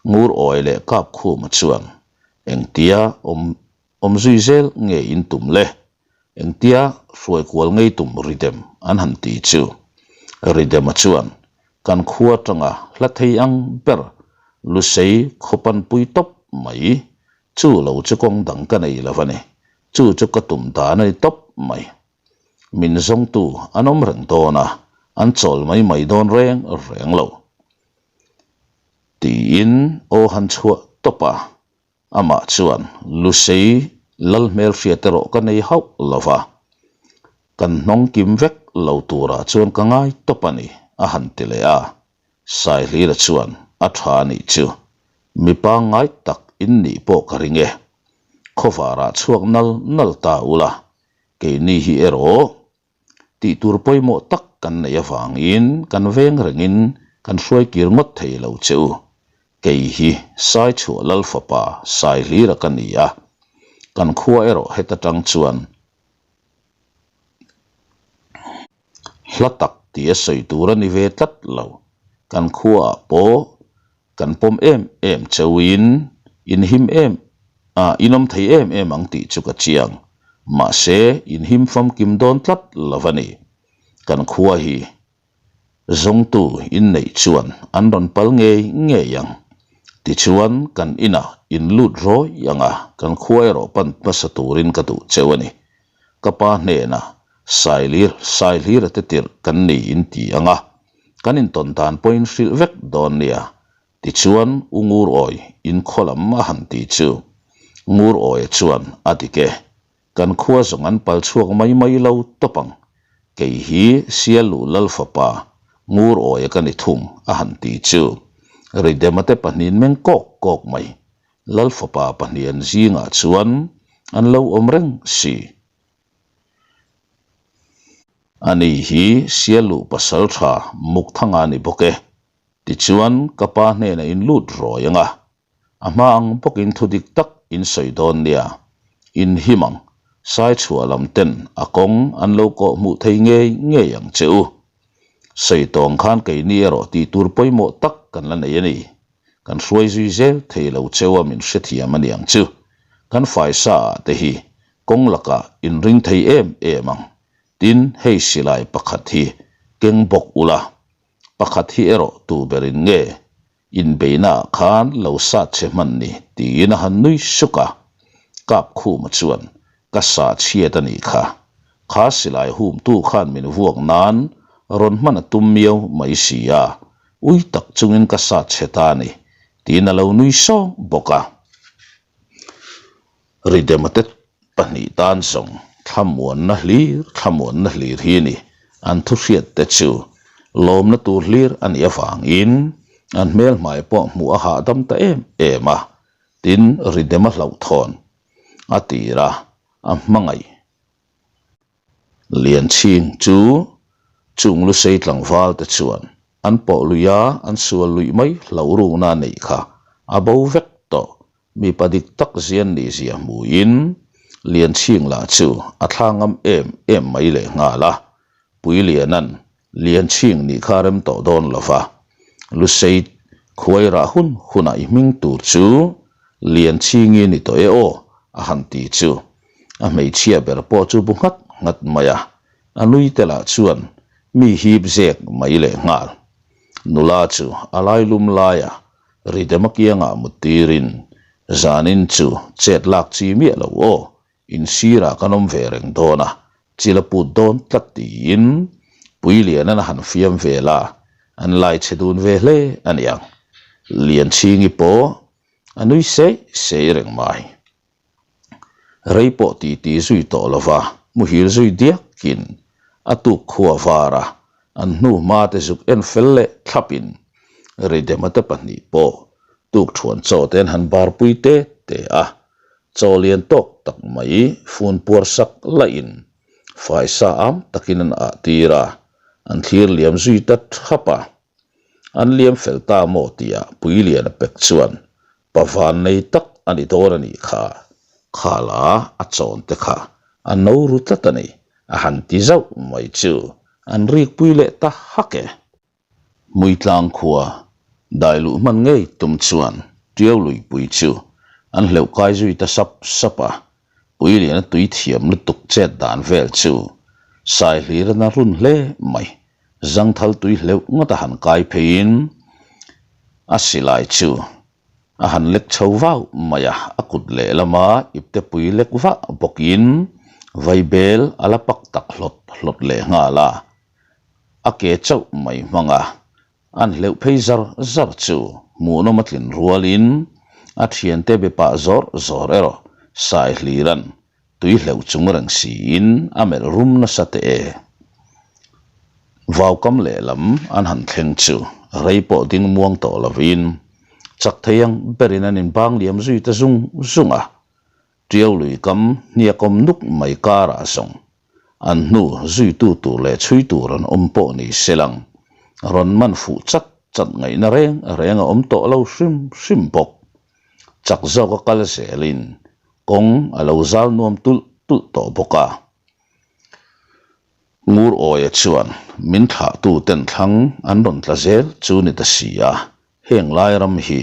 Ngur awi leh kap khuma chuan engtia awm awm zui zel nge in tum le? Engtia hruai kual ngei tum Ridem an han ti chu. Ridema chuan kan khua atanga hla thei ang ber Lusei khawpanpui tawp mai. Chu lo chu kawng dang ka nei lo a ni. Chu chu ka tum dan a ni tawp mai. Min zawngtu an awm reng dawn a, an chawl mai mai dawn reng reng lo. Tiin aw han chhuah tawp a, amah chuan Lusei lal hmelhriat erawh ka nei hauh lo va, kan hnawng kim vek lo turah chuan ka ngai tawp a ni, a han ti leh a. Saihlira chuan a tha a nih chu, mi pangngai tak in nih pawh ka ring e. Khawvarah chhuak nal nal ta ula, Keini hi erawh tih tur pawimawh tak kan neih avangin kan veng rengin kan hruai kir ngawt thei lo che u. Kei hi Saichhuah Lal fapa Saihlira ka ni a, kan khua erawh heta tang chuan hla tak tih a sawi tur a ni ve tlat lo. Kan khuaah pawh Kan pawm em em chauhin in him em a, in awm thei em em ang tih chu ka chiang. Mahse, in him famkim dawn tlat lo a ni. Kan khua hi zawngtu in neih chuan an rawn pal ngei ngei ang. Tichuan, kan inah in lut rawi ang a, kan khua erawh pan hmasa turin ka duh cheu a ni. Ka pa hnenah Sailir, Saihlira te tirh kan ni in ti ang a, Kan intawn dan pawhin hrilh vek dawn nia, tichuan U Ngur Awi in khaw lam a han ti chu. Ngur Awia chuan a dik e, kan khua zawng an pal chhuak mai mai lo tawp ang, kei hi Sialu Lal fapa Ngur Awia ka ni thung a han ti chu. Ridema te pahnihin meng kawk kawk mai, Lal fapa pahnihan zingah chuan an lo awm reng si. Ani hi Sialuh pasal tha Mukthanga a ni bawk e. Tichuan, ka pa hnenah in lut rawi ang a, a hma ang bawkin thu dik tak in sawi dawn nia, in him ang, Saichhuah lam ten a kawng an lo kawh hmuh thei ngei ngei ang che u. Sawi tawng khan keini erawh tih tur pawimawh tak kan la nei a ni. Kan hruai zui zel thei lo cheu a min hrethiam a niang chu. Kan faisa ah te hi kawng lakah in ring thei em em ang. Tin, hei silai pakhat hi keng bawk ula, pakhat hi erawh tu berin nge inbeihna ah khan lo sat che hman ni tiin a han nui suk a. Kap Khuma chuan ka sa chhiat a nih kha. Kha silai humtu khan min vuak nan rawn hman a tum miau mai si a, ui tak chungin ka sat chhe ta a ni, tiin a lo nui sawng bawk a. Ridemate pahnih tan zawng thlamuanna hlir thlamuanna hlir hi ni, an thu hriat te chu lawmna tur hlir a nih avangin an hmelhmai pawh hmuh a hahdam ta em em a, tin Ridema hlauhthawn a tir a, a hmangaih. Lianchhing chu chung lusei tlangval te chuan an pawh lui a, an sual luih mai hlo rukna a neih kha a bo vek tawh. Mipa dik tak zian nih zia hmuhin Lianchhing lah chu a thla ngam em em mai leh nghal a, Puilianan Lianchhing nih kha rem tawh dawn lo va, Lusei khuai rah hun hunah i hming tur chu Lianchhingi ni tawh e aw a han ti chu a hmeichhia ber pawh chu bu nghat nghat mai a, a nui te lah chuan mi hip zek mai leh nghal. Nula chu a lailum laia Ridema kiangah mut tirin zanin chu chet lak chi miah lo aw In sirah kan awm ve reng dawn a, chil a put dawn tlat tiin Puilianan a han fiam vel a, an lai chhe dun ve hle a niang. Lianchhingi pawh a nui seih seih reng mai. Rei pawh titi zui tawh lova muhil zui diakin a tuk khua var a, an hnu hma te zuk en fel leh thlapin Ridema te pahnih pawh tukthuan chaw te an han barpui te te a, Chaw lian tawk tak mai fun puar sak lahin faisa am takin an ah tir a, an thlir liam zui ta thap a. An liam fel ta maw tihah Puiliana pek chuan pa van nei tak a ni dawn a nih kha, khala a chawn te kha a no ru tlat a ni, a han ti zauh mai chu an rikpui leh ta hak e. Hmuitlang khua dai luh hman ngei tum chuan Tiau luipui chu an hleuh kai zui ta sap sap a, Puiliana tui thiam lutuk chet dan vel chu Saihlir a na run hle mai. Zangthal tui hleuh ngawt a han kai pheiin a silai chu. A han lek chho vau mai a, a kut lehlama iptepui lek vah bawkin vaibel a la pak tak hlawt hlawt leh nghal a, a ke chauh mai hmang a, an hleuh phei zar zar chu hmuhnawm a tlin rualin a thiante be pah zawr zawr erawh Saihliran tui hleuh chung reng siin a melh rum nasa teh e. Vaukam lehlam an han thleng chu rei pawh ding muang tawh lovin chak thei ang berin an inbang liam zui ta zung zung a, Tiau lui kam hniak awm nuk mai karah zawng an hnu zuitu tur leh chhui tur an awm pawh ni se lang rawn man fuh chat chat ngaihna reng reng a awm tawh lo hrim hrim bawk. Chak zawka kal zelin kawng a lo zal nuam tulh tulh tawh bawk a. Ngur Awia chuan min thlahtu ten thlang an rawn tla zel chu ni ta si a, heng lai ram hi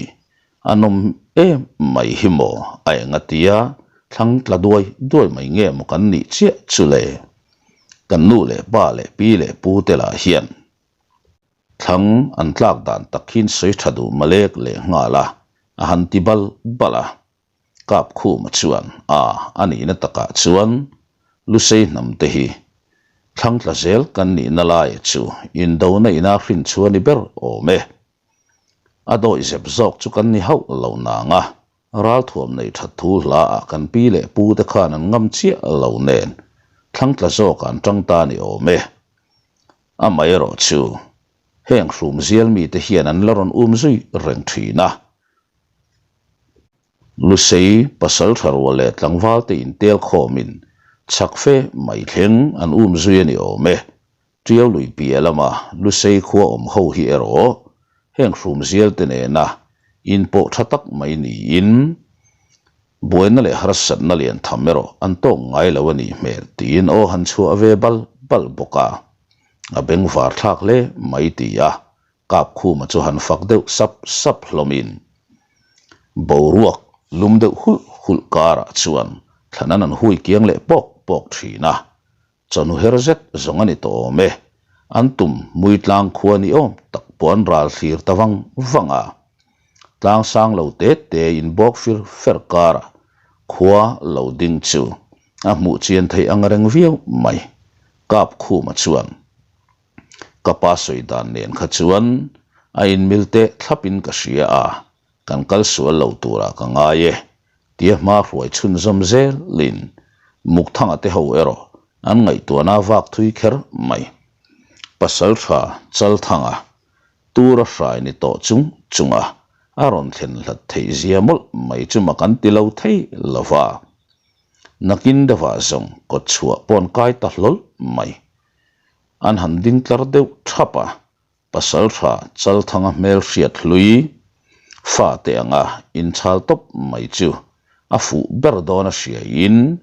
a nawm em mai hi maw a enga tia thlang tla duai duai mai nge maw kan nih chiah chu le? Kan nu leh pa leh pi leh pu te lah hian Thlang an tlak dan tak hian sawi tha duh malek leh nghal a, a han ti bal bal a. Kapkhuma chuan a a nihna takah chuan Lusei hnam te hi thlang tla zel kan nihna laia chu indona ina hrin chu a ni ber awm e. A dawihzep zawk chu kan ni hauh lo nang a, ralthuam nei that thu hla ah kan pi leh pu te khan an ngam chiah lo nen thlang tla zawk an tang ta ni awm e. Amaherawh chu heng hrum zial mite hian an la rawn um zui reng thin a. Lusei pasal tha rual leh tlangval te intel khawmin chhak fe mai thleng an um zui a ni awm e. Tiau lui piah lama Lusei khua awm ho hi erawh heng hrum zial te nena inpawh tha tak mai niin buaina leh harsatna lian tham erawh an tawk ngai lo a nih hmel tiin aw han chhuah ve bal bal bawk a. A bengvar thlak hle mai ti a, Kapkhuma chu han fak deuh sap sap hlawmin boruak lum deuh hulh hulh karah chuan thlan an han hui kiang leh pawk pawk thin a. Chawhnu her zet zawng a ni tawh awm e. An tum mui tlang khua ni awm tak pawh an ral thlir ta vang vang a. Tlang sang lo te te in bawk fir fer karah khua lo ding chu a hmuh chian theih ang reng viau mai. Kapkhuma chuan Ka pa sawi dan nen kha chuan a inmil teh thlapin ka hria a, kan kal sual lo turah ka ngai e. Tia hma hruai chhunzawm zelin Mukthanga te ho erawh an ngaihtuahna vak thui kher mai. Pasaltha Chalthanga tura hrai ni tawh chung chunga a rawn thlen hlat theih zia mawlh mai chu mak an ti lo thei lo va. Nakin deuhah zawng kawtchhuah pawn kai ta hlawl mai. An han ding tlar deuh thap a, Pasaltha Chalthanga hmel hriat hlui fate anga inchhal tawp mai chu a fuh ber dawn a hriaiin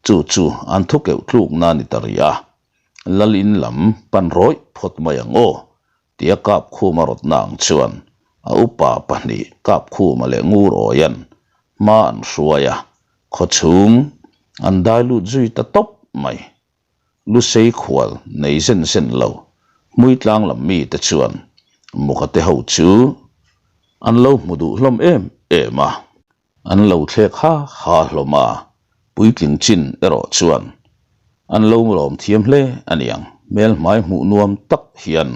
chu chu an thu keuh tlukna a ni ta rih a, Lal in lam pan rawih phawt mai ang aw tia Kapkhuma rawtna ang chuan a upa pahnih Kapkhuma leh Ngurawian hma an hruai a, khawchhung an dai lut zui ta tawp mai. Lusei khual nei zen zen lo Hmuitlang lam mite chuan Mukate ho chu an lo hmu duh hlawm em em a, an lo thlek ha ha hlawm a, puitling chin erawh chuan an lo lawm thiam hle a niang, hmelhmai hmuh nuam tak hian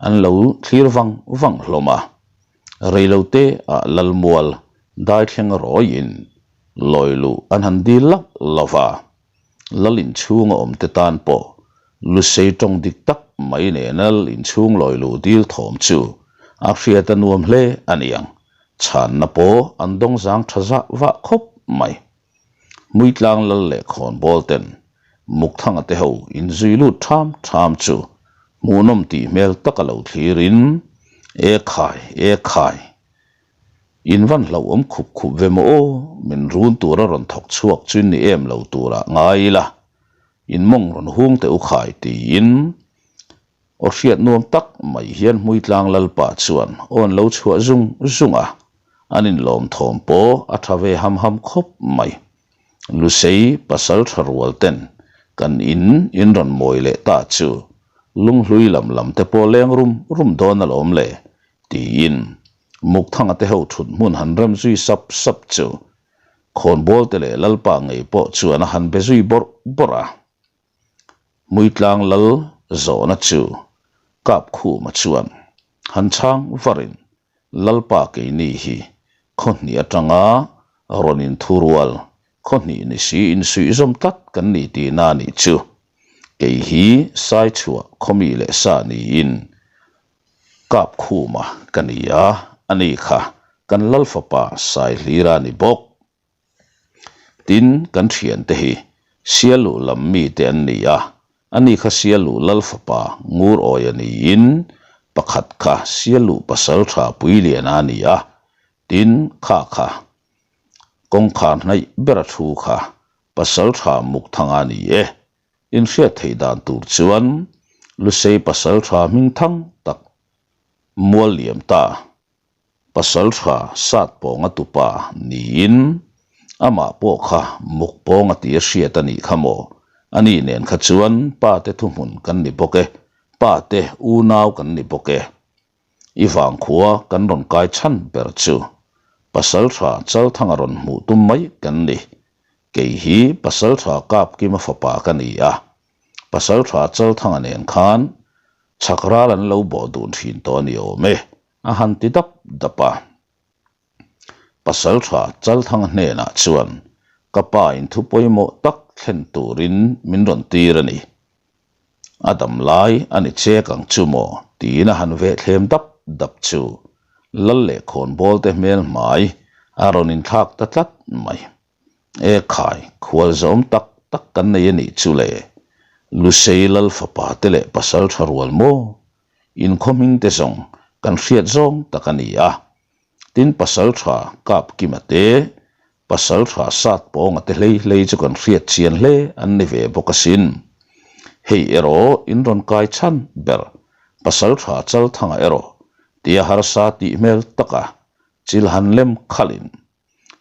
an lo thlir vang vang hlawm a. Reilote ah Lalmual daithleng rawiin lawi luh an han dil lauh lauh va. Lal inchhunga awmte tan pawh Lusei tawng dik tak mai nena Lal inchhung lawi luh dil thawm chu a hriat a nuam hle a niang. Chhanna pawh an dawng zang tha zah vah khawp mai. Hmuitlang Lal leh Khawnbawl ten Mukthanga te ho inzui lut tham tham chu hmuhnawm tih hmel taka lo thlirin, E khai, e khai! In van hlauhawm khup khup ve maw aw, min run tura rawn thawk chhuak chu ni em lo turah ngai ila, in mawng rawn hung teh u khai tiin aw hriat nuam tak mai hian Hmuitlang Lalpa chuan aw an lo chhuah zung zung a, an inlawm thawm pawh a tha ve ham ham khawp mai. Lusei pasal tha rual ten kan in in rawn mawi leh ta chu lunghlui lam lam te pawh leng rum rum dawn alawm le tiin. Mukthanga te ho thut hmun han rem zui sap sap chu khawnbawl te leh Lalpa ngei pawh chuan a han be zui bawrh bawrh a. Hmuitlang lal zawhna chu Kapkhuma chuan han chhang varin Lalpa keini hi khaw hnih atanga rawn inthurual khaw hnih ni si insuihzawm tlat kan ni tihna a nih chu. Kei hi Saichhuah khawmi leh sa niin Kapkhuma ka ni a, ani kha kan Lal fapa Saihlira a ni bawk. Tin, kan thiante hi Sialuh lam mite an ni a, ani kha Sialuh Lal fapa Ngur Awia niin pakhat kha Sialuh pasal tha Puiliana a ni a, tin, kha kha kawngkhar hnaih bera thu kha pasal tha Mukthanga a ni e. Inhriat theih dan tur chuan Lusei pasal tha hming thang tak mual liam ta. Pasal tha sat pawnga tupa niin amah pawh kha muk pawnga tih a hriat a nih kha maw? Ani nen kha chuan pa te thuhmun kan ni bawk e, pa te unau kan ni bawk e. I vangkhua kan rawn kai chhan ber chu pasal tha Chalthanga rawn hmuh tum mai kan ni. Kei hi pasal tha Kapkima fapa ka ni a, pasal tha Chalthanga nen khan chhak ral an lo bawh dun thin tawh a ni awm e. A han ti dap dap a. Pasaltha Chalthanga hnenah chuan ka pa in thu pawimawh tak thlen turin min rawn tir a ni. A dam lai a ni chek ang chu maw tiin a han veh thlem dap dap chu Lal leh khawnbawl te hmel hmai a rawn inthlak ta tlat mai. E khai, khual zawm tak tak kan nei a nih chu le. Lusei Lal fapa te leh pasaltha rual maw? Inkhawming te zawng kan hriat zawng tak a ni a. Tin pasaltha Kapkima te, pasaltha Satpawnga te hlei hlei chu kan hriat chian hle an ni ve bawk asin. Hei erawh in rawn kai chhan ber pasaltha Chalthanga erawh tia harsa tih hmel taka chil han lem khalhin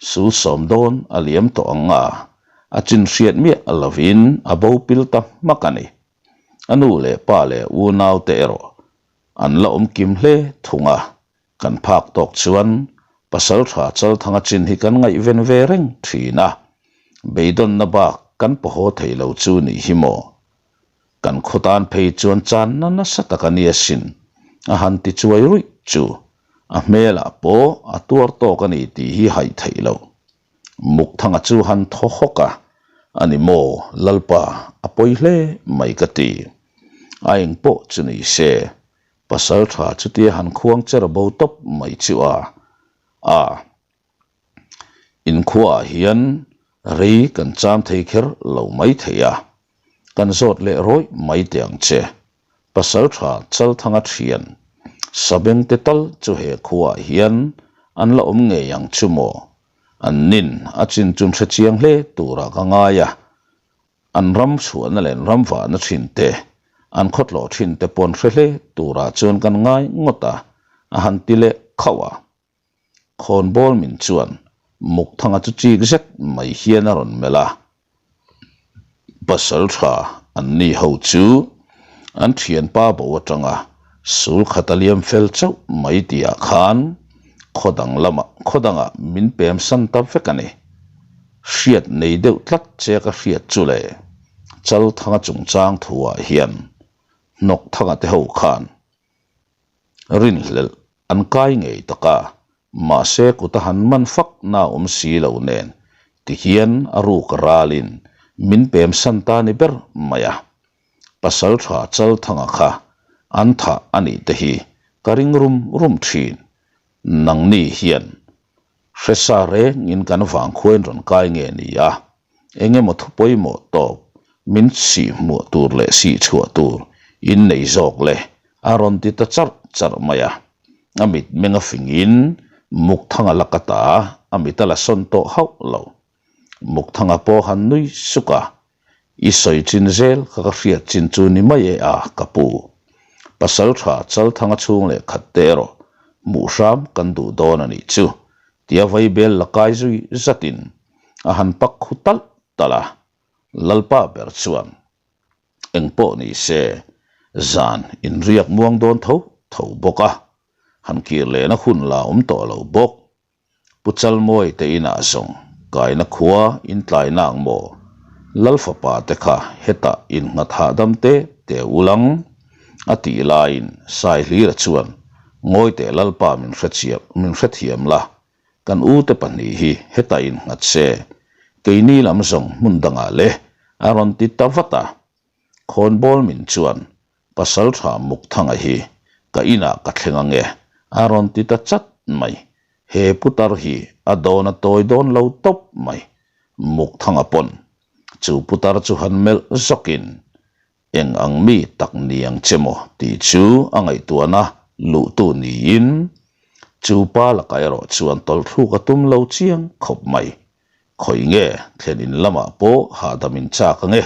Sul sawm dawn a liam tawh ang a, a chin hriat miah lovin a bo pil ta hmak a ni. A nu leh pa leh unaute erawh an la awm kim hle thung a, kan phak tawk chuan Pasaltha Chalthanga chin hi kan ngaihven ve reng thin a, beidawnna bak kan pawhaw thei lo chu nih hi maw? Kan khaw tan phei chuan channa nasa tak a ni asin, a han ti chuai ruih chu. A hmelah pawh a tuar tawk a ni tih hi haih theih lo. Mukthanga chu han thaw hawk a, A ni maw, Lalpa, a pawi hle mai ka ti. A eng pawh chu ni se, pasal tha chutia han khuang cher bo tawp mai chu a, a. Inkhuaah hian rei kan cham thei kher lo mai thei a, kan zawt leh rawih mai teh ang che. Pasaltha Chalthanga thian Sabengte tal chu he khuaah hian an la awm ngei ang chu maw? An nin a chin chun hre chiang hle turah ka ngai a, an ram chhuahna leh an ram vahna thin te, an khawtlawh thin te pawn hre hle turah chuan kan ngai ngawt a, a han ti leh khauh a. Khawnbawl min chuan Mukthanga chu chik zet mai hian a rawn melh a, Pasal tha an ni ho chu an thianpa bo atanga sul khat a liam fel chauh mai tihah khan khaw dang lamah khaw dangah min pem san ta vek a ni. Hriat nei deuh tlat che ka hriat chu le Chalthanga chungchang thuah hian Hnawkthanga te ho khan rinhlelh An kai ngei tak a, mahse kut a han man fak na awm si lo nen tihian a ruk ralin min pem san ta ni ber mai a. Pasal tha Chalthanga kha an thah a nih te hi ka ring rum rum thin. Nangni hian hresa rengin kan vangkhuain rawn kai nge ni a, eng emaw thu pawimawh tawp min sih hmuah tur leh sih chhuah tur in nei zawk le a rawn ti ta charh charh mai a. A mitmeng a fingin Mukthanga la ka ta a mit a la sawn tawh hauh lo. Mukthanga pawh han nui suk a, I sawi chin zel kha ka hriat chin chu ni mai e a, ka pu. Pasal tha Chalthanga chhung leh khat te erawh hmuh hram kan duh dawn a nih chu, tia vaibel la kai zui zatin a han pak khu talh talh a. Lalpa ber chuan, Engpawh ni se, zan inriak muang dawn tho tho bawk a. Han kir lehna hun la awm tawh lo bawk. Pu Chalmawi te inah zawng kaina khua in tlai nak maw? Lal fapa te kha hetah innghat hahdam te te ulang a tih laiin Saihlira chuan ngawi teh Lalpa min hrechiam min hrethiam la, kan u te pahnih hi hetah innghat se, keini lam zawng hmun dangah le a rawn ti ta vat a. Khawnbawl min chuan Pasaltha Mukthanga hi ka inah ka thleng ange a rawn ti ta chat mai. He putar hi a dawn a tawi dawn lo tawp mai. Mukthanga pawn chu putar chu han melh zawkin eng ang mi tak ni ang che maw tih chu a ngaihtuahna luhtu niin chu pa lakah erawh chuan tawlhthluk a tum lo chiang khawp mai. Khawi nge thlen in lamah pawh hahdam in chak ange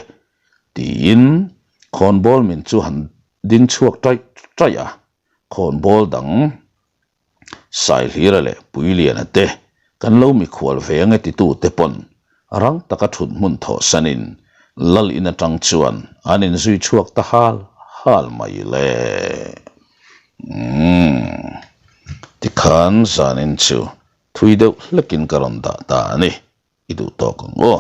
tiin khawnbawl min chu han ding chhuak taih taih a, khawnbawl dang Saihlira leh Puiliana te kan lo mikhual ve ange titu te pawn rang taka thut hmun thawh sanin Lal in atang chuan an inzui chhuak ta hal hal mai le. Umm. Tikhan zanin chu thui deuh hlekin ka rawn dah ta a ni, i duh tawk ang aw.